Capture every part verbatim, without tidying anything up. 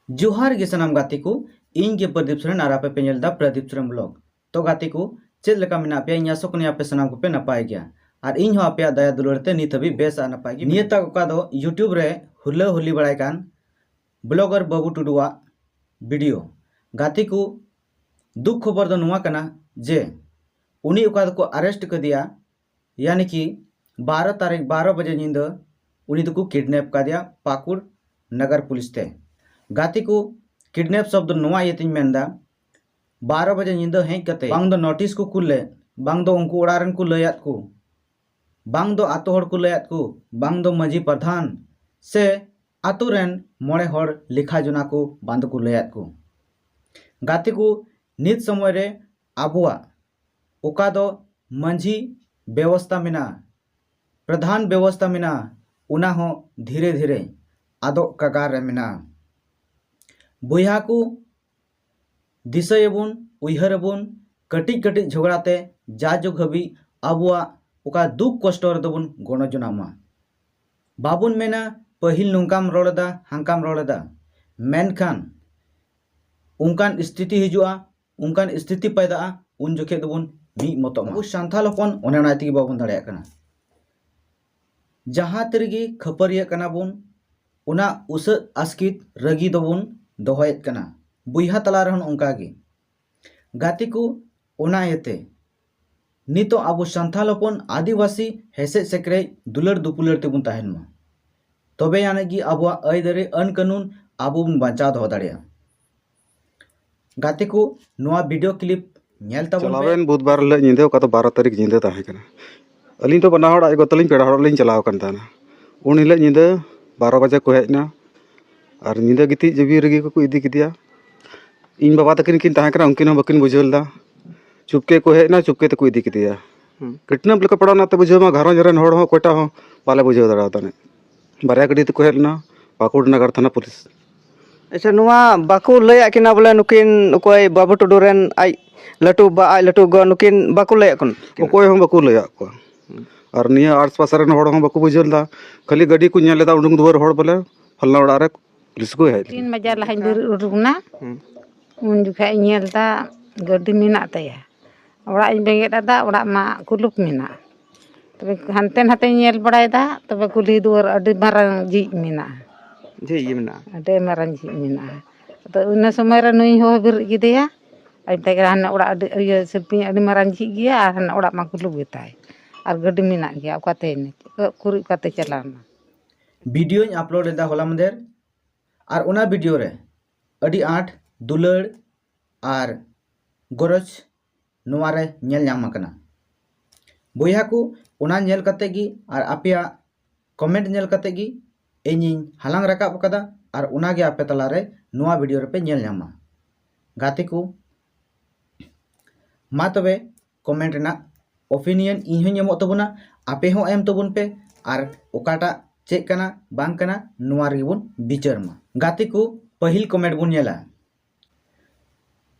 ᱡᱚᱦᱟᱨ ᱜᱮ ᱥᱟᱱᱟᱢ ᱜᱟᱛᱮ ᱠᱚ, ᱤᱧ ᱜᱮ ᱯᱨᱚᱫᱤᱯ ᱥᱚᱨᱮᱱ ᱟᱨ ᱟᱯᱮ ᱯᱮ ᱧᱮᱞ ᱮᱫᱟ ᱯᱨᱚᱫᱤᱯ ᱥᱚᱨᱮᱱ ᱵᱞᱚᱜ᱾ ᱛᱚ ᱜᱟᱛᱮ ᱠᱚ, ᱪᱮᱫ ᱞᱮᱠᱟ ᱢᱮᱱᱟᱜ ᱯᱮᱭᱟ? ᱤᱧ ᱟᱥᱚᱜ ᱠᱟᱹᱱᱟᱹᱧ ᱟᱯᱮ ᱥᱟᱱᱟᱢ ᱠᱚᱯᱮ ᱱᱟᱯᱟᱭ ᱜᱮᱭᱟ, ᱟᱨ ᱤᱧ ᱦᱚᱸ ᱟᱯᱮᱭᱟᱜ ᱫᱟᱭᱟ ᱫᱩᱞᱟᱹᱲ ᱛᱮ ᱱᱤᱛ ᱦᱟᱹᱵᱤᱡ ᱵᱮᱥ ᱟᱨ ᱱᱟᱯᱟᱭ ᱜᱮ ᱢᱮᱱᱟᱜ᱾ ᱱᱤᱭᱟᱹ ᱛᱟᱠ ᱚᱠᱟ ᱫᱚ YouTube ᱨᱮ ᱦᱩᱞᱟᱹ ᱦᱩᱞᱤ ᱵᱟᱲᱟᱭ ᱠᱟᱱ ᱵᱞᱚᱜᱟᱨ ᱵᱟᱹᱵᱩ ᱴᱩᱰᱩᱣᱟᱜ ᱵᱷᱤᱰᱤᱭᱳ᱾ ᱜᱟᱛᱮ ᱠᱚ, ᱫᱩᱠ ᱠᱷᱚᱵᱚᱨ ᱫᱚ ᱱᱚᱣᱟ ᱠᱟᱱᱟ ᱡᱮ ᱩᱱᱤ ᱚᱠᱟ ᱫᱚᱠᱚ ᱟᱨᱮᱥᱴ ᱠᱟᱫᱮᱭᱟ, ᱭᱟᱱᱤ ᱠᱤ ᱵᱟᱨᱚ ᱛᱟᱹᱨᱤᱠᱷ ᱵᱟᱨᱚ ᱵᱟᱡᱮ ᱧᱤᱫᱟᱹ ᱩᱱᱤ ᱫᱚᱠᱚ ᱠᱤᱰᱱᱮᱯ ᱠᱟᱫᱮᱭᱟ ᱯᱟᱹᱠᱩᱲ ᱱᱟᱜᱟᱨ ᱯᱩᱞᱤᱥ ᱛᱮ᱾ ᱜᱟᱛᱮ ᱠᱚ, ᱠᱤᱰᱱᱮᱯ ᱥᱚᱵᱫ ᱱᱚᱣᱟ ᱤᱭᱟᱹᱛᱮᱧ ᱢᱮᱱᱫᱟ, ᱵᱟᱨᱚ ᱵᱟᱡᱮ ᱧᱤᱫᱟᱹ ᱦᱮᱡ ᱠᱟᱛᱮ ᱵᱟᱝ ᱫᱚ ᱱᱳᱴᱤᱥ ᱠᱚ ᱠᱩᱞ ᱞᱮᱫ, ᱵᱟᱝ ᱫᱚ ᱩᱱᱠᱩ ᱚᱲᱟᱜ ᱨᱮᱱ ᱠᱚ ᱞᱟᱹᱭᱟᱫ ᱠᱚ, ᱵᱟᱝ ᱫᱚ ᱟᱛᱳ ᱦᱚᱲ ᱠᱚ ᱞᱟᱹᱭᱟᱫ ᱠᱚ, ᱵᱟᱝ ᱫᱚ ᱢᱟᱹᱡᱷᱤ ᱯᱨᱚᱫᱷᱟᱱ ᱥᱮ ᱟᱛᱳ ᱨᱮᱱ ᱢᱚᱬᱮ ᱦᱚᱲ ᱞᱮᱠᱷᱟ ᱡᱚᱱᱟ ᱠᱚ ᱵᱟᱝ ᱫᱚᱠᱚ ᱞᱟᱹᱭᱟᱫ ᱠᱚ᱾ ᱜᱟᱛᱮ ᱠᱚ, ᱱᱤᱛ ᱥᱚᱢᱚᱭ ᱨᱮ ᱟᱵᱚᱣᱟᱜ ᱚᱠᱟ ᱫᱚ ᱢᱟᱹᱡᱷᱤ ᱵᱮᱵᱚᱥᱛᱟ ᱢᱮᱱᱟᱜᱼᱟ, ᱯᱨᱚᱫᱷᱟᱱ ᱵᱮᱵᱚᱥᱛᱟ ᱢᱮᱱᱟᱜᱼᱟ, ᱚᱱᱟ ᱦᱚᱸ ᱫᱷᱤᱨᱮ ᱫᱷᱤᱨᱮ ᱟᱫᱚᱜ ᱠᱟᱜᱟᱨ ᱨᱮ ᱢᱮᱱᱟᱜᱼᱟ᱾ ᱵᱚᱭᱦᱟ ᱠᱚ, ᱫᱤᱥᱟᱹᱭᱟᱵᱚᱱ, ᱩᱭᱦᱟᱹᱨᱟᱵᱚᱱ, ᱠᱟᱹᱴᱤᱡ ᱠᱟᱹᱴᱤᱡ ᱡᱷᱚᱜᱽᱲᱟ ᱛᱮ ᱡᱟᱡᱩᱜᱽ ᱦᱟᱹᱵᱤᱡ ᱟᱵᱚᱣᱟᱜ ᱚᱠᱟ ᱫᱩᱠ ᱠᱚᱥᱴᱚ ᱨᱮᱫᱚ ᱵᱚᱱ ᱜᱚᱲᱚ ᱡᱚᱱᱟᱜ ᱢᱟ᱾ ᱵᱟᱵᱚᱱ ᱢᱮᱱᱟ ᱯᱟᱹᱦᱤᱞ ᱱᱚᱝᱠᱟᱢ ᱨᱚᱲ ᱮᱫᱟ, ᱦᱟᱝᱠᱟᱢ ᱨᱚᱲ ᱮᱫᱟ, ᱢᱮᱱᱠᱷᱟᱱ ᱚᱱᱠᱟᱱ ᱥᱛᱷᱤᱛᱤ ᱦᱤᱡᱩᱜᱼᱟ, ᱚᱱᱠᱟᱱ ᱥᱛᱷᱤᱛᱤ ᱯᱟᱭᱫᱟᱜᱼᱟ, ᱩᱱ ᱡᱚᱠᱷᱮᱡ ᱫᱚᱵᱚᱱ ᱢᱤᱫ ᱢᱚᱛᱚᱜ ᱢᱟ᱾ ᱟᱵᱚ ᱥᱟᱱᱛᱟᱲ ᱦᱚᱯᱚᱱ ᱚᱱᱮ ᱚᱱᱟ ᱛᱮᱜᱮ ᱵᱟᱵᱚᱱ ᱫᱟᱲᱮᱭᱟᱜ ᱠᱟᱱᱟ᱾ ᱡᱟᱦᱟᱸ ᱛᱤ ᱨᱮᱜᱮ ᱠᱷᱟᱹᱯᱟᱹᱨᱤᱭᱟᱹᱜ ᱠᱟᱱᱟ ᱵᱚᱱ, ᱚᱱᱟ ᱩᱥᱟᱹᱫ ᱟᱥᱠᱤᱛ ᱨᱟᱹᱜᱤ ᱫᱚᱵᱚᱱ ᱫᱚᱦᱚᱭᱮᱫ ᱠᱟᱱᱟ᱾ ᱵᱚᱭᱦᱟ ᱛᱟᱞᱟ ᱨᱮᱦᱚᱸ ᱚᱱᱠᱟ ᱜᱮ᱾ ᱜᱟᱛᱮ ᱠᱚ, ᱚᱱᱟ ᱤᱭᱟᱹᱛᱮ ᱱᱤᱛᱚᱜ ᱟᱵᱚ ᱥᱟᱱᱛᱟᱲ ᱦᱚᱯᱚᱱ ᱟᱹᱫᱤᱵᱟᱹᱥᱤ ᱦᱮᱥᱮᱡ ᱥᱮᱠᱨᱮᱡ ᱫᱩᱞᱟᱹᱲ ᱫᱩᱯᱩᱞᱟᱹᱲ ᱛᱮᱵᱚᱱ ᱛᱟᱦᱮᱱ ᱢᱟ, ᱛᱚᱵᱮ ᱟᱹᱱᱤᱡ ᱜᱮ ᱟᱵᱚᱣᱟᱜ ᱟᱹᱭᱫᱟᱹᱨᱤ ᱟᱹᱱ ᱠᱟᱹᱱᱩᱱ ᱟᱵᱚ ᱵᱚᱱ ᱵᱟᱧᱪᱟᱣ ᱫᱚᱦᱚ ᱫᱟᱲᱮᱭᱟᱜᱼᱟ᱾ ᱜᱟᱛᱮ ᱠᱚ, ᱱᱚᱣᱟ ᱵᱷᱤᱰᱤᱭᱳ ᱠᱞᱤᱯ ᱧᱮᱞ ᱛᱟᱵᱚᱱ ᱯᱮ᱾ ᱪᱟᱞᱟᱣᱮᱱ ᱵᱩᱫᱷᱵᱟᱨ ᱦᱤᱞᱳᱜ ᱧᱤᱫᱟᱹ, ᱚᱠᱟ ᱫᱚ ᱵᱟᱨᱚ ᱛᱟᱹᱨᱤᱠᱷ ᱧᱤᱫᱟᱹ ᱛᱟᱦᱮᱸ ᱠᱟᱱᱟ, ᱟᱹᱞᱤᱧ ᱫᱚ ᱵᱟᱱᱟ ᱦᱚᱲ ᱟᱡ ᱜᱚ ᱛᱟᱹᱞᱤᱧ ᱯᱮᱲᱟ ᱦᱚᱲ ᱞᱤᱧ ᱪᱟᱞᱟᱣ ᱟᱠᱟᱱ ᱛᱟᱦᱮᱱᱟ᱾ ᱩᱱ ᱦᱤᱞᱳᱜ ᱧᱤᱫᱟᱹ ᱵᱟᱨᱚ ᱵᱟᱡᱮ ᱠᱚ ᱦᱮᱡ ᱮᱱᱟ ᱟᱨ ᱧᱤᱫᱟᱹ ᱜᱤᱛᱤᱡ ᱡᱤᱣᱤ ᱨᱮᱜᱮ ᱠᱚ ᱤᱫᱤ ᱠᱮᱫᱮᱭᱟ᱾ ᱤᱧ ᱵᱟᱵᱟ ᱛᱟᱹᱠᱤᱱ ᱠᱤᱱ ᱛᱟᱦᱮᱸ ᱠᱟᱱᱟ, ᱩᱱᱠᱤᱱ ᱦᱚᱸ ᱵᱟᱹᱠᱤᱱ ᱵᱩᱡᱷᱟᱹᱣ ᱞᱮᱫᱟ᱾ ᱪᱩᱯᱠᱮ ᱠᱚ ᱦᱮᱡ ᱮᱱᱟ, ᱪᱩᱯᱠᱮ ᱛᱮᱠᱚ ᱤᱫᱤ ᱠᱮᱫᱮᱭᱟ᱾ ᱦᱩᱸ᱾ ᱠᱟᱹᱴᱱᱟᱹᱯ ᱞᱮᱠᱟ ᱯᱟᱲᱟᱣ ᱮᱱᱟ, ᱛᱚ ᱵᱩᱡᱷᱟᱹᱣ ᱢᱟ ᱜᱷᱟᱨᱚᱸᱡᱽ ᱨᱮᱱ ᱦᱚᱲ ᱦᱚᱸ ᱚᱠᱚᱭᱴᱟᱜ ᱦᱚᱸ ᱵᱟᱞᱮ ᱵᱩᱡᱷᱟᱹᱣ ᱫᱟᱲᱮᱭᱟᱫᱟ᱾ ᱵᱟᱨᱭᱟ ᱜᱟᱹᱰᱤ ᱛᱮᱠᱚ ᱦᱮᱡ ᱞᱮᱱᱟ, ᱯᱟᱹᱠᱩᱲ ᱱᱟᱜᱟᱨ ᱛᱷᱟᱱᱟ ᱯᱩᱞᱤᱥ᱾ ᱟᱪᱪᱷᱟ, ᱱᱚᱣᱟ ᱵᱟᱠᱚ ᱞᱟᱹᱭᱟᱜ ᱠᱤᱱᱟ ᱵᱚᱞᱮ ᱱᱩᱠᱤᱱ ᱚᱠᱚᱭ ᱵᱟᱹᱵᱩ ᱴᱩᱰᱩ ᱨᱮᱱ ᱟᱡ ᱞᱟᱹᱴᱩ ᱵᱟ, ᱟᱡ ᱞᱟᱹᱴᱩ ᱜᱚ, ᱱᱩᱠᱤᱱ ᱵᱟᱠᱚ ᱞᱟᱹᱭᱟᱜ ᱠᱤᱱᱟ? ᱚᱠᱚᱭ ᱦᱚᱸ ᱵᱟᱠᱚ ᱞᱟᱹᱭᱟᱜ ᱠᱚᱣᱟ᱾ ᱦᱩᱸ᱾ ᱟᱨ ᱱᱤᱭᱟᱹ ᱟᱲᱥᱯᱟᱥ ᱨᱮᱱ ᱦᱚᱲ ᱦᱚᱸ ᱵᱟᱠᱚ ᱵᱩᱡᱷᱟᱹᱣ ᱞᱮᱫᱟ, ᱠᱷᱟᱹᱞᱤ ᱜᱟᱹᱰᱤ ᱠᱚ ᱧᱮᱞ ᱞᱮᱫᱟ, ᱩᱰᱩᱝ ᱫᱩᱣᱟᱹᱨ ᱦᱚᱲ ᱵᱚᱞᱮ ᱯᱷᱟᱞᱱᱟ ᱚᱲᱟᱜ ᱨᱮ ᱯᱩᱞᱤᱥ ᱠᱚ ᱦᱮᱡ ᱞᱮᱱᱟ᱾ ᱛᱤᱱ ᱵᱟᱡᱟᱨ ᱞᱟᱦᱟᱧ ᱵᱮᱨᱮᱫ ᱩᱰᱩᱠ ᱮᱱᱟ᱾ ᱦᱩᱸ᱾ ᱩᱱ ᱡᱚᱠᱷᱟᱡ ᱤᱧ ᱧᱮᱞ ᱮᱫᱟ ᱜᱟᱹᱰᱤ ᱢᱮᱱᱟᱜ ᱛᱟᱭᱟ᱾ ᱚᱲᱟᱜ ᱤᱧ ᱵᱮᱸᱜᱮᱫ ᱟᱫᱟ, ᱚᱲᱟᱜ ᱢᱟ ᱠᱩᱞᱩᱯ ᱢᱮᱱᱟᱜ᱾ ᱛᱚᱵᱮ ᱦᱟᱱᱛᱮ ᱱᱟᱛᱮᱧ ᱧᱮᱞ ᱵᱟᱲᱟᱭᱮᱫᱟ, ᱛᱚᱵᱮ ᱠᱩᱞᱦᱤ ᱫᱩᱣᱟᱹᱨ ᱟᱹᱰᱤ ᱢᱟᱨᱟᱝ ᱡᱷᱤᱡ ᱢᱮᱱᱟᱜᱼᱟ᱾ ᱡᱷᱤᱡ ᱜᱮ ᱢᱮᱱᱟᱜᱼᱟ᱾ ᱟᱹᱰᱤ ᱢᱟᱨᱟᱝ ᱡᱷᱤᱡ ᱢᱮᱱᱟᱜᱼᱟ᱾ ᱟᱫᱚ ᱤᱱᱟᱹ ᱥᱚᱢᱚᱭ ᱨᱮ ᱱᱩᱭᱤᱧ ᱦᱚᱦᱚ ᱵᱮᱨᱮᱫ ᱠᱮᱫᱮᱭᱟ᱾ ᱟᱨ ᱢᱮᱛᱟᱭ ᱠᱟᱱᱟ, "ᱦᱟᱱᱮ ᱚᱲᱟᱜ ᱟᱹᱰᱤ, ᱤᱭᱟᱹ, ᱥᱤᱞᱯᱤᱧ ᱟᱹᱰᱤ ᱢᱟᱨᱟᱝ ᱡᱷᱤᱡ ᱜᱮᱭᱟ ᱟᱨ ᱦᱟᱱᱮ ᱚᱲᱟᱜ ᱢᱟ ᱠᱩᱞᱩᱯ ᱜᱮᱛᱟᱭ᱾ ᱟᱨ ᱜᱟᱹᱰᱤ ᱢᱮᱱᱟᱜ ᱜᱮᱭᱟ, ᱚᱠᱟᱛᱮ ᱦᱮᱡ ᱮᱱᱟ? ᱩᱠᱩᱨᱤᱡ ᱚᱠᱟᱛᱮ ᱪᱟᱞᱟᱣ ᱮᱱᱟ?" ᱵᱷᱤᱰᱤᱭᱳᱧ ᱟᱯᱞᱳᱰ ᱞᱮᱫᱟ ᱦᱚᱞᱟ ᱢᱟᱫᱷᱮᱨ, ᱟᱨ ᱚᱱᱟ ᱵᱷᱤᱰᱤᱭᱳ ᱨᱮ ᱟᱹᱰᱤ ᱟᱸᱴ ᱫᱩᱞᱟᱹᱲ ᱟᱨ ᱜᱚᱨᱚᱡᱽ ᱱᱚᱣᱟ ᱨᱮ ᱧᱮᱞ ᱧᱟᱢ ᱟᱠᱟᱱᱟ᱾ ᱵᱚᱭᱦᱟ ᱠᱚ, ᱚᱱᱟ ᱧᱮᱞ ᱠᱟᱛᱮ ᱜᱮ ᱟᱨ ᱟᱯᱮᱭᱟᱜ ᱠᱚᱢᱮᱱᱴ ᱧᱮᱞ ᱠᱟᱛᱮ ᱜᱮ ᱤᱧᱤᱧ ᱦᱟᱞᱟᱝ ᱨᱟᱠᱟᱵ ᱟᱠᱟᱫᱟ, ᱟᱨ ᱚᱱᱟ ᱜᱮ ᱟᱯᱮ ᱛᱟᱞᱟ ᱨᱮ ᱱᱚᱣᱟ ᱵᱷᱤᱰᱤᱭᱳ ᱨᱮᱯᱮ ᱧᱮᱞ ᱧᱟᱢᱟ᱾ ᱜᱟᱛᱮ ᱠᱚ, ᱢᱟ ᱛᱚᱵᱮ ᱠᱚᱢᱮᱱᱴ ᱨᱮᱱᱟᱜ ᱚᱯᱤᱱᱤᱭᱚᱱ ᱤᱧ ᱦᱚᱸᱧ ᱮᱢᱚᱜ ᱛᱟᱵᱚᱱᱟ, ᱟᱯᱮ ᱦᱚᱸ ᱮᱢ ᱛᱟᱵᱚᱱ ᱯᱮ, ᱟᱨ ᱚᱠᱟᱴᱟᱜ ᱪᱮᱫ ᱠᱟᱱᱟ ᱵᱟᱝ ᱠᱟᱱᱟ ᱱᱚᱣᱟ ᱨᱮᱜᱮ ᱵᱚᱱ ᱵᱤᱪᱟᱹᱨ ᱢᱟ᱾ ᱜᱟᱛᱮ ᱠᱚ, ᱯᱟᱹᱦᱤᱞ ᱠᱚᱢᱮᱱᱴ ᱵᱚᱱ ᱧᱮᱞᱟ,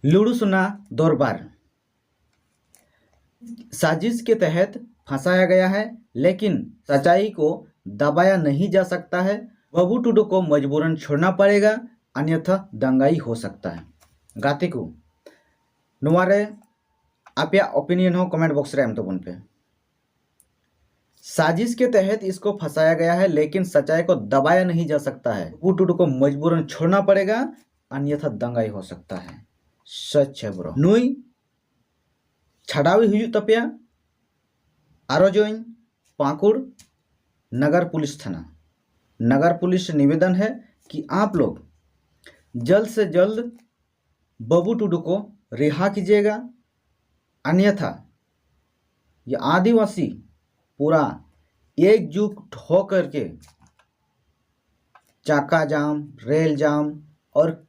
ᱞᱩᱲᱩ ᱥᱚᱱᱟ ᱫᱚᱨᱵᱟᱨ, साजिश के तहत फंसाया गया है, लेकिन सच्चाई को दबाया नहीं जा सकता है। बाबू टुडू को मजबूरन छोड़ना पड़ेगा, अन्यथा दंगाई हो सकता है। ᱜᱟᱛᱮ ᱠᱚ, ᱱᱚᱣᱟ ᱨᱮ ᱟᱯᱮᱭᱟᱜ ᱚᱯᱤᱱᱤᱭᱚᱱ ᱦᱚᱸ ᱠᱚᱢᱮᱱᱴ ᱵᱚᱠᱥ ᱨᱮ ᱮᱢ ᱛᱟᱵᱚᱱ ᱯᱮ᱾ साजिश के तहत इसको फंसाया गया है, लेकिन सच्चाई को दबाया नहीं जा सकता है। बाबू टुडू को मजबूरन छोड़ना पड़ेगा, अन्यथा दंगाई हो सकता है। सच है ब्रो। ᱱᱩᱭ ᱪᱷᱟᱰᱟᱣᱤ ᱦᱩᱭᱩᱜ ᱛᱟᱯᱮᱭᱟ᱾ ᱟᱨᱚ ᱡᱚᱭᱮᱱ ᱯᱟᱸᱠᱩᱲ नगर पुलिस थाना। नगर पुलिस से निवेदन है कि आप लोग जल्द से जल्द बाबू टुडू को रिहा कीजिएगा, अन्यथा ये आदिवासी पूरा एकजुट होकर के चाका जाम, रेल जाम और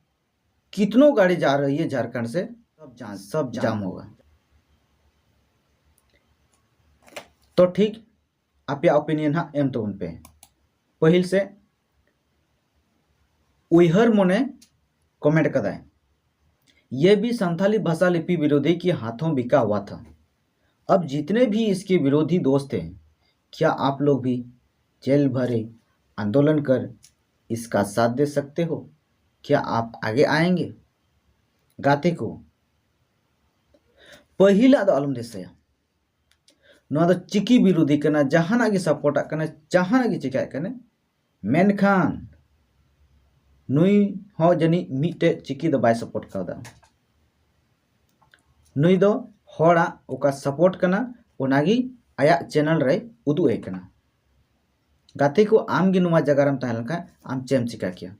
कितनों गाड़ी जा रही है झारखंड से, सब जाम, सब जाम होगा। तो ठीक ᱟᱯᱮᱭᱟᱜ ᱚᱯᱤᱱᱤᱭᱚᱱ ᱦᱟᱸᱜ ᱮᱢ ᱛᱟᱵᱚᱱ ᱯᱮ᱾ ᱯᱟᱹᱦᱤᱞ ᱥᱮ ᱩᱭᱦᱟᱹᱨ ᱢᱚᱱᱮ ᱠᱚᱢᱮᱱᱴ ᱠᱟᱫᱟᱭ, ये भी संथाली भाषा लिपि विरोधी के हाथों बिका हुआ था। अब जितने भी इसके विरोधी दोस्त हैं, क्या आप लोग भी जेल भरे आंदोलन कर इसका साथ दे सकते हो? क्या आप आगे आएंगे? ᱜᱟᱛᱮ ᱠᱚ, ᱯᱟᱹᱦᱤᱞᱟᱜ ᱫᱚ ᱟᱞᱚᱢ ᱫᱤᱥᱟᱹᱭᱟ᱾ ᱱᱚᱣᱟ ᱫᱚ ᱪᱤᱠᱤ ᱵᱤᱨᱳᱫᱷᱤ ᱠᱟᱱᱟ, ᱡᱟᱦᱟᱱᱟᱜ ᱜᱮ ᱥᱟᱯᱳᱨᱴᱟᱜ ᱠᱟᱱᱟ, ᱡᱟᱦᱟᱱᱟᱜ ᱜᱮ ᱪᱤᱠᱟᱹᱭᱮᱫ ᱠᱟᱱᱟ, ᱢᱮᱱᱠᱷᱟᱱ ᱱᱩᱭ ᱦᱚᱸ ᱡᱟᱹᱱᱤᱡ ᱢᱤᱫᱴᱮᱡ ᱪᱤᱠᱤ ᱫᱚ ᱵᱟᱭ ᱥᱟᱯᱳᱨᱴ ᱠᱟᱣᱫᱟ᱾ ᱱᱩᱭ ᱫᱚ ᱦᱚᱲᱟᱜ ᱚᱠᱟ ᱥᱟᱯᱳᱨᱴ ᱠᱟᱱᱟ, ᱚᱱᱟᱜᱮ ᱟᱭᱟᱜ ᱪᱮᱱᱮᱞ ᱨᱮᱭ ᱩᱫᱩᱜ ᱟᱭ ᱠᱟᱱᱟ᱾ ᱜᱟᱛᱮ ᱠᱚ, ᱟᱢ ᱜᱮ ᱱᱚᱣᱟ ᱡᱟᱭᱜᱟ ᱨᱮᱢ ᱛᱟᱦᱮᱸ ᱞᱮᱱᱠᱷᱟᱱ ᱟᱢ ᱪᱮᱫ ᱮᱢ ᱪᱤᱠᱟ ᱠᱮᱭᱟ?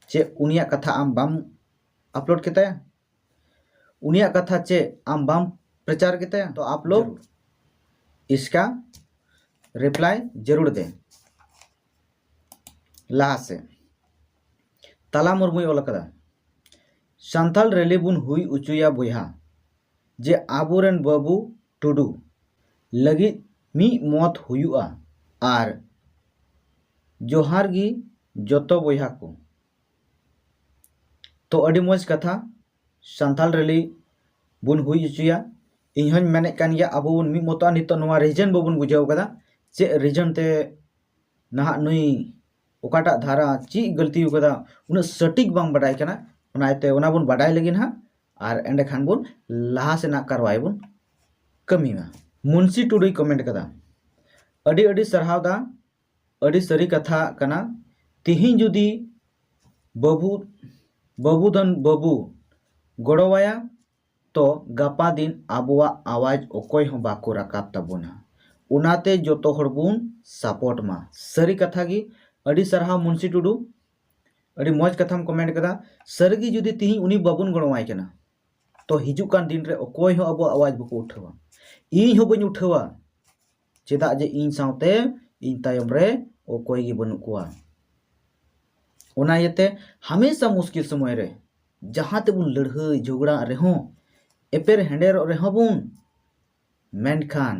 ᱪᱮᱫ ᱩᱱᱤᱭᱟᱜ ᱠᱟᱛᱷᱟ ᱟᱢ ᱵᱟᱢ ᱟᱯᱞᱳᱰ ᱠᱮᱛᱟᱭᱟ? ᱩᱱᱤᱭᱟᱜ ᱠᱟᱛᱷᱟ ᱪᱮᱫ ᱟᱢ ᱵᱟᱢ ᱯᱨᱚᱪᱟᱨ ᱠᱮᱛᱟᱭᱟ? ᱛᱚ ᱟᱯ ᱞᱳᱜ ᱡᱟᱹᱨᱩᱲ᱾ ᱤᱥᱠᱟ ᱨᱤᱯᱞᱟᱭ ᱡᱟᱹᱨᱩᱲ ᱫᱮ᱾ ᱞᱟᱦᱟ ᱥᱮᱫ ᱛᱟᱞᱟ ᱢᱩᱨᱢᱩᱭ ᱚᱞ ᱟᱠᱟᱫᱟ, ᱥᱟᱱᱛᱟᱲ ᱨᱮᱞᱤ ᱵᱚᱱ ᱦᱩᱭ ᱦᱚᱪᱚᱭᱟ ᱵᱚᱭᱦᱟ, ᱡᱮ ᱟᱵᱚᱨᱮᱱ ᱵᱟᱹᱵᱩ ᱴᱩᱰᱩ ᱞᱟᱹᱜᱤᱫ ᱢᱤᱫ ᱢᱚᱛ ᱦᱩᱭᱩᱜᱼᱟ᱾ ᱟᱨ ᱡᱚᱦᱟᱨ ᱜᱮ ᱡᱚᱛᱚ ᱵᱚᱭᱦᱟ ᱠᱚ᱾ ᱛᱚ ᱟᱹᱰᱤ ᱢᱚᱡᱽ ᱠᱟᱛᱷᱟ, ᱥᱟᱱᱛᱟᱲ ᱨᱮᱞᱤ ᱵᱚᱱ ᱦᱩᱭ ᱦᱚᱪᱚᱭᱟ᱾ ᱤᱧ ᱦᱚᱧ ᱢᱮᱱᱮᱫ ᱠᱟᱱ ᱜᱮᱭᱟ, ᱟᱵᱚ ᱵᱚᱱ ᱢᱤᱫ ᱢᱚᱛᱚᱜᱼᱟ᱾ ᱱᱤᱛᱚᱜ ᱱᱚᱣᱟ ᱨᱤᱡᱚᱱ ᱵᱟᱵᱚᱱ ᱵᱩᱡᱷᱟᱹᱣ ᱠᱟᱫᱟ, ᱪᱮᱫ ᱨᱤᱡᱚᱱ ᱛᱮ ᱱᱟᱦᱟᱜ ᱱᱩᱭ ᱚᱠᱟᱴᱟᱜ ᱫᱷᱟᱨᱟ ᱪᱮᱫ ᱜᱟᱹᱞᱛᱤ ᱠᱟᱫᱟ, ᱩᱱᱟᱹᱜ ᱥᱚᱴᱷᱤᱠ ᱵᱟᱝ ᱵᱟᱰᱟᱭ ᱠᱟᱱᱟ᱾ ᱚᱱᱟ ᱤᱭᱟᱹᱛᱮ ᱚᱱᱟ ᱵᱚᱱ ᱵᱟᱰᱟᱭ ᱞᱟᱹᱜᱤᱫ ᱱᱟᱦᱟᱜ, ᱟᱨ ᱮᱸᱰᱮᱠᱷᱟᱱ ᱵᱚᱱ ᱞᱟᱦᱟ ᱥᱮᱱᱟᱜ ᱠᱟᱨᱣᱟᱭ ᱵᱚᱱ ᱠᱟᱹᱢᱤ ᱢᱟ᱾ ᱢᱩᱱᱥᱤ ᱴᱩᱰᱩᱭ ᱠᱚᱢᱮᱱᱴ ᱠᱟᱫᱟ, ᱟᱹᱰᱤ ᱟᱹᱰᱤ ᱥᱟᱨᱦᱟᱣ ᱫᱟ, ᱟᱹᱰᱤ ᱥᱟᱹᱨᱤ ᱠᱟᱛᱷᱟ ᱠᱟᱱᱟ᱾ ᱛᱤᱦᱤᱧ ᱡᱩᱫᱤ ᱵᱟᱹᱵᱩ, ᱵᱟᱹᱵᱩ ᱫᱷᱚᱱ ᱵᱟᱹᱵᱩ ᱜᱚᱲᱚᱣᱟᱭᱟ, ᱛᱚ ᱜᱟᱯᱟ ᱫᱤᱱ ᱟᱵᱚᱣᱟᱜ ᱟᱣᱟᱡᱽ ᱚᱠᱚᱭ ᱦᱚᱸ ᱵᱟᱠᱚ ᱨᱟᱠᱟᱵ ᱛᱟᱵᱚᱱᱟ᱾ ᱚᱱᱟᱛᱮ ᱡᱚᱛᱚ ᱦᱚᱲ ᱵᱚᱱ ᱥᱟᱯᱳᱨᱴ ᱢᱟ᱾ ᱥᱟᱹᱨᱤ ᱠᱟᱛᱷᱟ ᱜᱮ, ᱟᱹᱰᱤ ᱥᱟᱨᱦᱟᱣ ᱢᱩᱱᱥᱤ ᱴᱩᱰᱩ, ᱟᱹᱰᱤ ᱢᱚᱡᱽ ᱠᱟᱛᱷᱟᱢ ᱠᱚᱢᱮᱱᱴ ᱠᱟᱫᱟ᱾ ᱥᱟᱹᱨᱤ ᱜᱮ ᱡᱩᱫᱤ ᱛᱤᱦᱤᱧ ᱩᱱᱤ ᱵᱟᱵᱚᱱ ᱜᱚᱲᱚᱣᱟᱭ ᱠᱟᱱᱟ, ᱛᱚ ᱦᱤᱡᱩᱜ ᱠᱟᱱ ᱫᱤᱱ ᱨᱮ ᱚᱠᱚᱭ ᱦᱚᱸ ᱟᱵᱚᱣᱟᱜ ᱟᱣᱟᱡᱽ ᱵᱟᱠᱚ ᱩᱴᱷᱟᱹᱣᱟ᱾ ᱤᱧ ᱦᱚᱸ ᱵᱟᱹᱧ ᱩᱴᱷᱟᱹᱣᱟ, ᱪᱮᱫᱟᱜ ᱡᱮ ᱤᱧ ᱥᱟᱶᱛᱮ ᱤᱧ ᱛᱟᱭᱚᱢ ᱨᱮ ᱚᱠᱚᱭ ᱜᱮ ᱵᱟᱹᱱᱩᱜ ᱠᱚᱣᱟ᱾ ᱚᱱᱟ ᱤᱭᱟᱹᱛᱮ ᱦᱟᱢᱮᱥᱟ ᱢᱩᱥᱠᱤᱞ ᱥᱚᱢᱚᱭ ᱨᱮ ᱡᱟᱦᱟᱸ ᱛᱮᱵᱚᱱ ᱞᱟᱹᱲᱦᱟᱹᱭ ᱡᱷᱚᱜᱽᱲᱟᱜ ᱨᱮᱦᱚᱸ, ᱮᱯᱮᱨ ᱦᱮᱸᱰᱮᱨᱚᱜ ᱨᱮᱦᱚᱸ ᱵᱚᱱ, ᱢᱮᱱᱠᱷᱟᱱ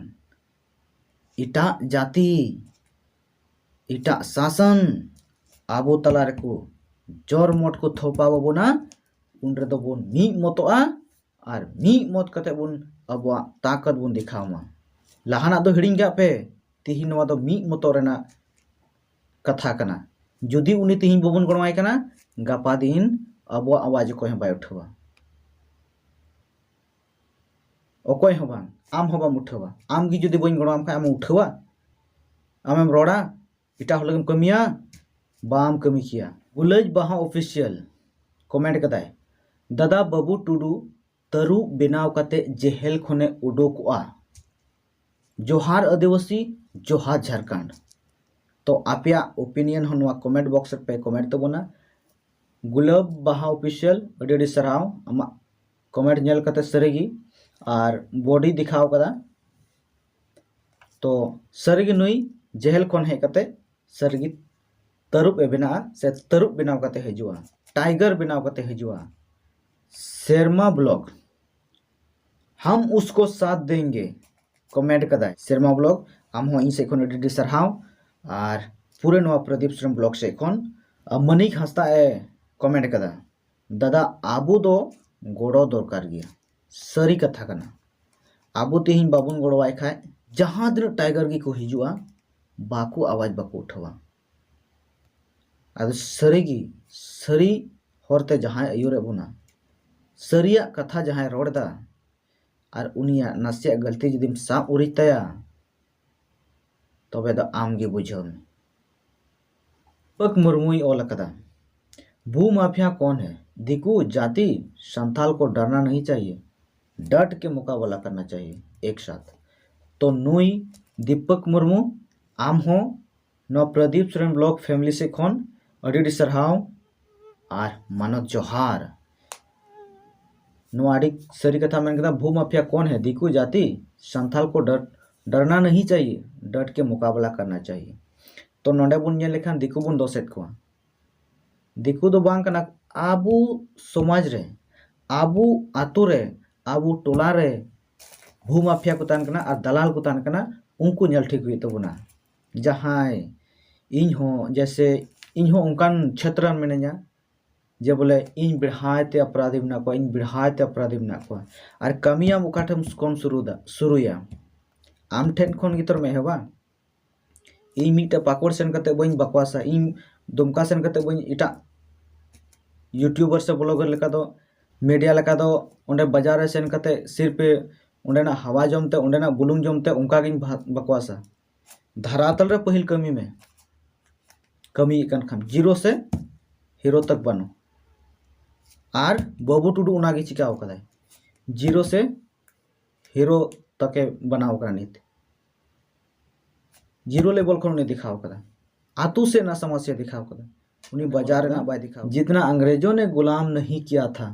ᱮᱴᱟᱜ ᱡᱟᱹᱛᱤ, ᱮᱴᱟᱜ ᱥᱟᱥᱚᱱ ᱟᱵᱚ ᱛᱟᱞᱟ ᱨᱮᱠᱚ ᱡᱚᱨ ᱢᱚᱴ ᱠᱚ ᱛᱷᱚᱯᱟᱣ ᱟᱵᱚᱱᱟ, ᱩᱱ ᱨᱮᱫᱚ ᱵᱚᱱ ᱢᱤᱫ ᱢᱚᱛᱚᱜᱼᱟ ᱟᱨ ᱢᱤᱫ ᱢᱚᱛ ᱠᱟᱛᱮ ᱵᱚᱱ ᱟᱵᱚᱣᱟᱜ ᱛᱟᱠᱚᱛ ᱵᱚᱱ ᱫᱮᱠᱷᱟᱣ ᱢᱟ᱾ ᱞᱟᱦᱟᱱᱟᱜ ᱫᱚ ᱦᱤᱲᱤᱧ ᱠᱟᱜ ᱯᱮ, ᱛᱤᱦᱤᱧ ᱱᱚᱣᱟ ᱫᱚ ᱢᱤᱫ ᱢᱚᱛᱚᱜ ᱨᱮᱱᱟᱜ ᱠᱟᱛᱷᱟ ᱠᱟᱱᱟ᱾ ᱡᱩᱫᱤ ᱩᱱᱤ ᱛᱤᱦᱤᱧ ᱵᱟᱵᱚᱱ ᱜᱚᱲᱚᱣᱟᱭ ᱠᱟᱱᱟ, ᱜᱟᱯᱟ ᱫᱤᱱ ᱟᱵᱚᱣᱟᱜ ᱟᱣᱟᱡᱽ ᱚᱠᱚᱭ ᱦᱚᱸ ᱵᱟᱭ ᱩᱴᱷᱟᱹᱣᱟ᱾ ᱚᱠᱚᱭ ᱦᱚᱸ ᱵᱟᱝ, ᱟᱢ ᱦᱚᱸ ᱵᱟᱢ ᱩᱴᱷᱟᱹᱣᱟ᱾ ᱟᱢ ᱜᱮ ᱡᱩᱫᱤ ᱵᱟᱹᱧ ᱜᱚᱲᱚᱣᱟᱢ ᱠᱷᱟᱱ, ᱟᱢᱮᱢ ᱩᱴᱷᱟᱹᱣᱟ? ᱟᱢᱮᱢ ᱨᱚᱲᱟ? ᱮᱴᱟᱜ ᱦᱚᱲ ᱞᱟᱹᱜᱤᱫ ᱠᱟᱹᱢᱤᱭᱟ? ᱵᱟᱢ ᱠᱟᱹᱢᱤ ᱠᱮᱭᱟ᱾ ᱜᱩᱞᱟᱹᱡ ᱵᱟᱦᱟ ᱚᱯᱷᱤᱥᱤᱭᱟᱞ ᱠᱚᱢᱮᱱᱴ ᱠᱟᱫᱟᱭ, "ᱫᱟᱫᱟ ᱵᱟᱹᱵᱩ ᱴᱩᱰᱩ ᱛᱟᱹᱨᱩᱵ ᱵᱮᱱᱟᱣ ᱠᱟᱛᱮ ᱡᱮᱦᱮᱞ ᱠᱷᱚᱱᱮ ᱩᱰᱩᱠᱚᱜᱼᱟ᱾ ᱡᱚᱦᱟᱨ ᱟᱹᱫᱤᱵᱟᱹᱥᱤ, ᱡᱚᱦᱟᱨ ᱡᱷᱟᱲᱠᱷᱚᱸᱰ᱾" ᱛᱚ ᱟᱯᱮᱭᱟᱜ ᱚᱯᱤᱱᱤᱭᱚᱱ ᱦᱚᱸ ᱱᱚᱣᱟ ᱠᱚᱢᱮᱱᱴ ᱵᱚᱠᱥ ᱨᱮᱯᱮ ᱠᱚᱢᱮᱱᱴ ᱛᱟᱵᱚᱱᱟ᱾ ᱜᱩᱞᱟᱹᱵ ᱵᱟᱦᱟ ᱚᱯᱷᱤᱥᱤᱭᱟᱞ, ᱟᱹᱰᱤ ᱟᱹᱰᱤ ᱥᱟᱨᱦᱟᱣ ᱟᱢᱟᱜ ᱠᱚᱢᱮᱱᱴ ᱧᱮᱞ ᱠᱟᱛᱮ ᱥᱟᱹᱨᱤᱜᱮ᱾ ᱟᱨ ᱵᱚᱰᱤ ᱫᱮᱠᱷᱟᱣ ᱠᱟᱫᱟ, ᱛᱚ ᱥᱟᱹᱨᱤᱜᱮ ᱱᱩᱭ ᱡᱮᱦᱮᱞ ᱠᱷᱚᱱ ᱦᱮᱡ ᱠᱟᱛᱮ ᱥᱟᱹᱨᱤᱜᱮ ᱛᱟᱹᱨᱩᱵ ᱮ ᱵᱮᱱᱟᱜᱼᱟ, ᱥᱮ ᱛᱟᱹᱨᱩᱵ ᱵᱮᱱᱟᱣ ᱠᱟᱛᱮ ᱦᱤᱡᱩᱜᱼᱟ, ᱴᱟᱭᱜᱟᱨ ᱵᱮᱱᱟᱣ ᱠᱟᱛᱮ ᱦᱤᱡᱩᱜᱼᱟ᱾ ᱥᱮᱨᱢᱟ ᱵᱞᱚᱜ, "ᱦᱟᱢ ᱩᱥᱠᱳ ᱥᱟᱛᱷ ᱫᱮᱝᱜᱮ" ᱠᱚᱢᱮᱱᱴ ᱠᱟᱫᱟᱭ᱾ ᱥᱮᱨᱢᱟ ᱵᱞᱚᱜ, ᱟᱢ ᱦᱚᱸ ᱤᱧ ᱥᱮᱫ ᱠᱷᱚᱱ ᱟᱹᱰᱤ ᱟᱹᱰᱤ ᱥᱟᱨᱦᱟᱣ᱾ ᱟᱨ ᱯᱩᱨᱟᱹ ᱱᱚᱣᱟ ᱯᱨᱚᱫᱤᱯ ᱥᱚᱨᱮᱱ ᱵᱞᱚᱜ ᱥᱮᱫ ᱠᱷᱚᱱ, ᱟᱨ ᱢᱟᱹᱱᱤᱠ ᱦᱟᱸᱥᱫᱟ ᱮ ᱠᱚᱢᱮᱱᱴ ᱠᱟᱫᱟ, "ᱫᱟᱫᱟ, ᱟᱵᱚ ᱫᱚ ᱜᱚᱲᱚ ᱫᱚᱨᱠᱟᱨ ᱜᱮᱭᱟ, ᱥᱟᱹᱨᱤ ᱠᱟᱛᱷᱟ ᱠᱟᱱᱟ᱾ ᱟᱵᱚ ᱛᱮᱦᱮᱧ ᱵᱟᱵᱚᱱ ᱜᱚᱲᱚᱣᱟᱭ ᱠᱷᱟᱡ, ᱡᱟᱦᱟᱸ ᱛᱤᱱᱟᱹᱜ ᱴᱟᱭᱜᱟᱨ ᱜᱮᱠᱚ ᱦᱤᱡᱩᱜᱼᱟ, ᱵᱟᱠᱚ ᱟᱣᱟᱡᱽ ᱵᱟᱠᱚ ᱩᱴᱷᱟᱹᱣᱟ᱾" ᱟᱫᱚ ᱥᱟᱹᱨᱤᱜᱮ, ᱥᱟᱹᱨᱤ ᱦᱚᱨᱛᱮ ᱡᱟᱦᱟᱸᱭ ᱟᱹᱭᱩᱨᱮᱫ ᱵᱚᱱᱟ, ᱥᱟᱹᱨᱤᱭᱟᱜ ᱠᱟᱛᱷᱟ ᱡᱟᱦᱟᱸᱭ ᱨᱚᱲ ᱮᱫᱟ, ᱟᱨ ᱩᱱᱤᱭᱟᱜ ᱱᱟᱥᱮᱭᱟᱜ ᱜᱟᱹᱞᱛᱤ ᱡᱩᱫᱤᱢ ᱥᱟᱵ ᱩᱨᱤᱡ ᱛᱟᱭᱟ, ᱛᱚᱵᱮ ᱫᱚ ᱟᱢ ᱜᱮ ᱵᱩᱡᱷᱟᱹᱣ ᱢᱮ᱾ ᱫᱤᱯᱚᱠ ᱢᱩᱨᱢᱩᱭ ᱚᱞ ᱟᱠᱟᱫᱟ, "भू माफिया कौन है? ᱫᱤᱠᱩ ᱡᱟᱹᱛᱤ, ᱥᱟᱱᱛᱟᱞ ᱠᱚ ᱰᱟᱨᱱᱟ ᱱᱟᱦᱤ ᱪᱟᱦᱤᱭᱮ, ᱰᱟᱴ ᱠᱮ ᱢᱩᱠᱟᱵᱟᱞᱟ ᱠᱟᱨᱱᱟ ᱪᱟᱦᱤᱭᱮ, ᱮᱠ ᱥᱟᱛᱷ᱾" ᱛᱚ ᱱᱩᱭ ᱫᱤᱯᱚᱠ ᱢᱩᱨᱢᱩ, ᱟᱢ ᱦᱚᱸ ᱱᱚᱣᱟ ᱯᱨᱚᱫᱤᱯ ᱥᱚᱨᱮᱱ ᱵᱞᱚᱜ ᱯᱷᱮᱢᱤᱞᱤ ᱥᱮᱫ ᱠᱷᱚᱱ ᱟᱹᱰᱤ ᱟᱹᱰᱤ ᱥᱟᱨᱦᱟᱣ ᱟᱨ ᱢᱟᱱᱚᱛ ᱡᱚᱦᱟᱨ᱾ ᱱᱚᱣᱟ ᱟᱹᱰᱤ ᱥᱟᱹᱨᱤ ᱠᱟᱛᱷᱟ ᱢᱮᱱ ᱠᱮᱫᱟ, "भू माफिया कौन है? ᱫᱤᱠᱩ ᱡᱟᱹᱛᱤ, ᱥᱟᱱᱛᱟᱞ ᱠᱚ ᱰᱟᱨ-, ᱰᱟᱨᱱᱟ ᱱᱟᱦᱤ ᱪᱟᱦᱤᱭᱮ, ᱰᱟᱴ ᱠᱮ ᱢᱩᱠᱟᱵᱟᱞᱟ ᱠᱟᱨᱱᱟ ᱪᱟᱦᱤᱭᱮ᱾" ᱛᱚ ᱱᱚᱰᱮ ᱵᱚᱱ ᱧᱮᱞ ᱞᱮᱠᱷᱟᱱ ᱫᱤᱠᱩ ᱵᱚᱱ ᱫᱳᱥᱮᱫ ᱠᱚᱣᱟ᱾ ᱫᱤᱠᱩ ᱫᱚ ᱵᱟᱝ ᱠᱟᱱᱟ, ᱟᱵᱚ ᱥᱚᱢᱟᱡᱽ ᱨᱮ, ᱟᱵᱚ ᱟᱛᱳ ᱨᱮ, ᱟᱵᱚ ᱴᱚᱞᱟ ᱨᱮ ᱵᱷᱩ ᱢᱟᱯᱷᱤᱭᱟ ᱠᱚ ᱛᱟᱦᱮᱱ ᱠᱟᱱᱟ ᱟᱨ ᱫᱟᱞᱟᱞ ᱠᱚ ᱛᱟᱦᱮᱱ ᱠᱟᱱᱟ, ᱩᱱᱠᱩ ᱧᱮᱞ ᱴᱷᱤᱠ ᱦᱩᱭᱩᱜ ᱛᱟᱵᱚᱱᱟ᱾ ᱡᱟᱦᱟᱸᱭ ᱤᱧ ᱦᱚᱸ, ᱡᱮᱭᱥᱮ, ᱤᱧ ᱦᱚᱸ ᱚᱱᱠᱟᱱ ᱪᱷᱮᱛᱨᱚ ᱨᱮ ᱢᱤᱱᱟᱹᱧᱟ, ᱡᱮ ᱵᱚᱞᱮ ᱤᱧ ᱵᱮᱲᱦᱟᱭ ᱛᱮ ᱚᱯᱨᱟᱫᱷᱤ ᱢᱮᱱᱟᱜ ᱠᱚᱣᱟ, ᱤᱧ ᱵᱮᱲᱦᱟᱭ ᱛᱮ ᱚᱯᱨᱟᱫᱷᱤ ᱢᱮᱱᱟᱜ ᱠᱚᱣᱟ᱾ ᱟᱨ ᱠᱟᱹᱢᱤᱭᱟᱢ ᱚᱠᱟ ᱴᱷᱮᱱ ᱠᱷᱚᱱ ᱥᱩᱨᱩ ᱫᱟ-, ᱥᱩᱨᱩᱭᱟ? ᱟᱢ ᱴᱷᱮᱱ ᱠᱷᱚᱱ ᱜᱮᱛᱚᱢ ᱮᱦᱚᱵᱟ᱾ ᱤᱧ ᱢᱤᱫᱴᱮᱡ ᱯᱟᱠᱚᱲ ᱥᱮᱱ ᱠᱟᱛᱮ ᱵᱟᱹᱧ ᱵᱟᱠᱣᱟᱥᱟ, ᱤᱧ ᱫᱩᱢᱠᱟ ᱥᱮᱱ ᱠᱟᱛᱮ ᱵᱟᱹᱧ, ᱮᱴᱟᱜ YouTuber ᱥᱮ blogger ᱞᱮᱠᱟ ᱫᱚ, media ᱞᱮᱠᱟ ᱫᱚ ᱚᱸᱰᱮ ᱵᱟᱡᱟᱨ ᱨᱮ ᱥᱮᱱ ᱠᱟᱛᱮ ᱥᱤᱨᱯᱮ ᱚᱸᱰᱮᱱᱟᱜ ᱦᱟᱣᱟ ᱡᱚᱢ ᱛᱮ, ᱚᱸᱰᱮᱱᱟᱜ ᱵᱩᱞᱩᱝ ᱡᱚᱢ ᱛᱮ ᱚᱱᱠᱟ ᱜᱤᱧ ᱵᱷᱟ-, ᱵᱟᱠᱣᱟᱥᱟ᱾ ᱫᱷᱟᱨᱟᱛᱟᱞ ᱨᱮ ᱯᱟᱹᱦᱤᱞ ᱠᱟᱹᱢᱤ ᱢᱮ, ᱠᱟᱹᱢᱤᱭᱮᱫ ᱠᱟᱱ ᱠᱷᱟᱱ ᱡᱤᱨᱳ ᱥᱮ ᱦᱤᱨᱳ ᱛᱚᱠ ᱵᱟᱱᱚ᱾ ᱟᱨ ᱵᱟᱹᱵᱩ ᱴᱩᱰᱩ ᱚᱱᱟᱜᱮ ᱪᱤᱠᱟᱹᱣ ᱠᱟᱫᱟᱭ, ᱡᱤᱨᱳ ᱥᱮ ᱦᱤᱨᱳ ᱛᱚᱠᱮ ᱵᱮᱱᱟᱣ ᱠᱟᱱᱟ ᱱᱤᱛ᱾ ᱡᱤᱨᱳ level ᱠᱷᱚᱱ ᱩᱱᱤ ᱫᱮᱠᱷᱟᱣ ᱠᱟᱫᱟ, ᱟᱛᱳ ᱥᱮᱫ ᱨᱮᱱᱟᱜ ᱥᱚᱢᱚᱥᱥᱟ ᱫᱮᱠᱷᱟᱣ ᱠᱟᱫᱟ, ᱩᱱᱤ ᱵᱟᱡᱟᱨ ᱨᱮᱱᱟᱜ ᱵᱟᱭ ᱫᱮᱠᱷᱟᱣ᱾ जितना अंग्रेजों ने गुलाम नहीं किया था,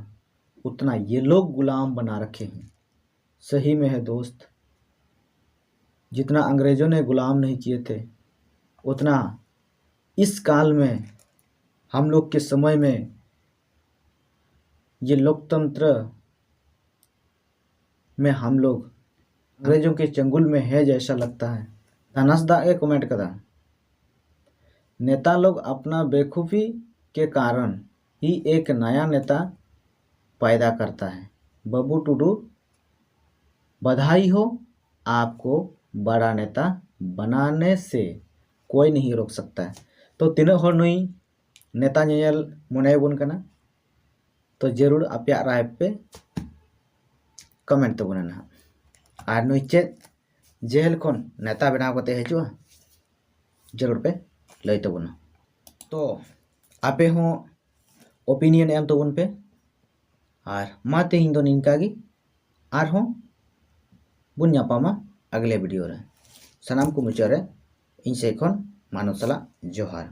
उतना ये लोग गुलाम बना रखे हैं। सही में है दोस्त, जितना अंग्रेजों ने गुलाम नहीं किए थे, उतना इस काल में, हम लोग के समय में, ये लोकतंत्र में हम लोग अंग्रेजों के चंगुल में है जैसा लगता है। ᱫᱷᱟᱱᱟᱥ ᱫᱟᱜ ᱮ comment ᱠᱟᱫᱟ, नेता लोग अपना बेवकूफ़ी के कारण ही एक नया नेता पैदा करता है। बबू टुडू, बधाई हो, आपको बड़ा नेता बनाने से कोई नहीं रोक सकता है। ᱛᱚ ᱛᱤᱱᱟᱹᱜ ᱦᱚᱲ ᱱᱩᱭ ᱱᱮᱛᱟ ᱧᱮᱧᱮᱞ ᱢᱚᱱᱮᱭᱟᱵᱚᱱ ᱠᱟᱱᱟ? ᱛᱚ ᱡᱟᱹᱨᱩᱲ ᱟᱯᱮᱭᱟᱜ ᱨᱟᱭ ᱯᱮ comment ᱛᱟᱵᱚᱱᱟ ᱱᱟᱦᱟᱜ᱾ ᱟᱨ ᱱᱩᱭ ᱪᱮᱫ ᱡᱮᱦᱮᱞ ᱠᱷᱚᱱ ᱱᱮᱛᱟ ᱵᱮᱱᱟᱣ ᱠᱟᱛᱮ ᱦᱤᱡᱩᱜᱼᱟ, ᱡᱟᱹᱨᱩᱲ ᱯᱮ ᱞᱟᱹᱭ ᱛᱟᱵᱚᱱᱟ᱾ ᱛᱚ ᱟᱯᱮ ᱦᱚᱸ opinion ᱮᱢ ᱛᱟᱵᱚᱱ ᱯᱮ᱾ ᱟᱨ ᱢᱟ ᱛᱮᱦᱮᱧ ᱫᱚ ᱱᱤᱝᱠᱟ ᱜᱮ, ᱟᱨᱦᱚᱸ ᱵᱚᱱ ᱧᱟᱯᱟᱢᱟ ᱟᱜᱽᱞᱮ video ᱨᱮ᱾ ᱥᱟᱱᱟᱢ ᱠᱚ ᱢᱩᱪᱟᱹᱫ ᱨᱮ ᱤᱧ ᱥᱮᱫ ᱠᱷᱚᱱ ᱢᱟᱱᱚᱛ ᱥᱟᱞᱟᱜ ᱡᱚᱦᱟᱨ᱾